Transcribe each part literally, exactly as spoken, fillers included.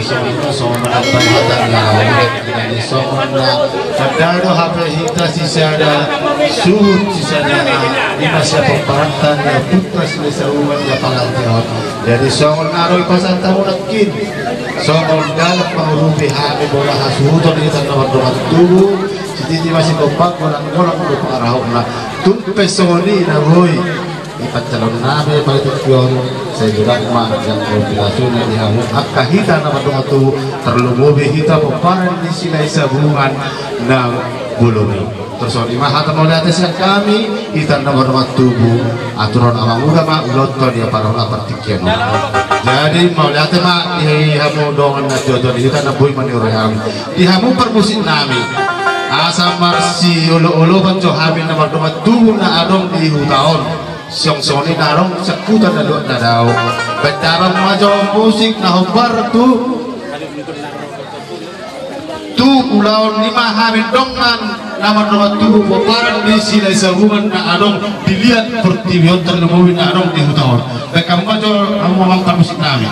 Songon na songon manambai hata ni halak. Jadi songon na tanda do hape hita sisada suhut sisada na ima sian pomparan ta na putra Silahisabungan na pangarti on. Jadi songon na ro i pasahat hamu nangkin songon dalan mangurupi hami bola hasuhuton hita na mardongan tubu. Sititi ma sikompak golang-golang do pangarahutna. Tung pe songon i na boi. Ipanjalo nami paitik pion, sai godang ma yang kompilasinya di hamu angka hita na mardongan tubu, tarlumobi hita pomparan ni Silahisabungan na bolon i. Terus on ima hata mauliate sian hami, hita na mardongan tubu, aturan Amang Uda ma, uloto dia parona partingkian. Jadi mauliate ma di hamu dongan na jojo di hita na boi maniurai hami. Di hamu parmusik nami. Asa marsiolo-olo panjo hami na mardongan tubu na adong di huta on. Siong soni na adong sakuta na luat na dao. Baen damang ma jo musik na hombar tu, tu ulaon ni ma hami dongan na mardongan tubu pomparan ni Silahisabungan na adong di liat portibi on tarlumobi na adong di huta on. Baen damang ma jo hamu amang parmusik nami.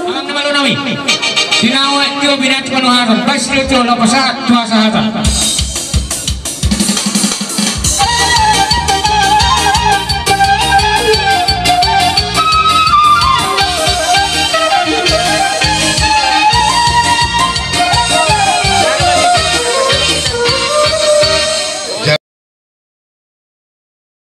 Amang na malo nami. Tinawa tio binati panuhatan. Bas tio tio lapasahat tu hasahatan.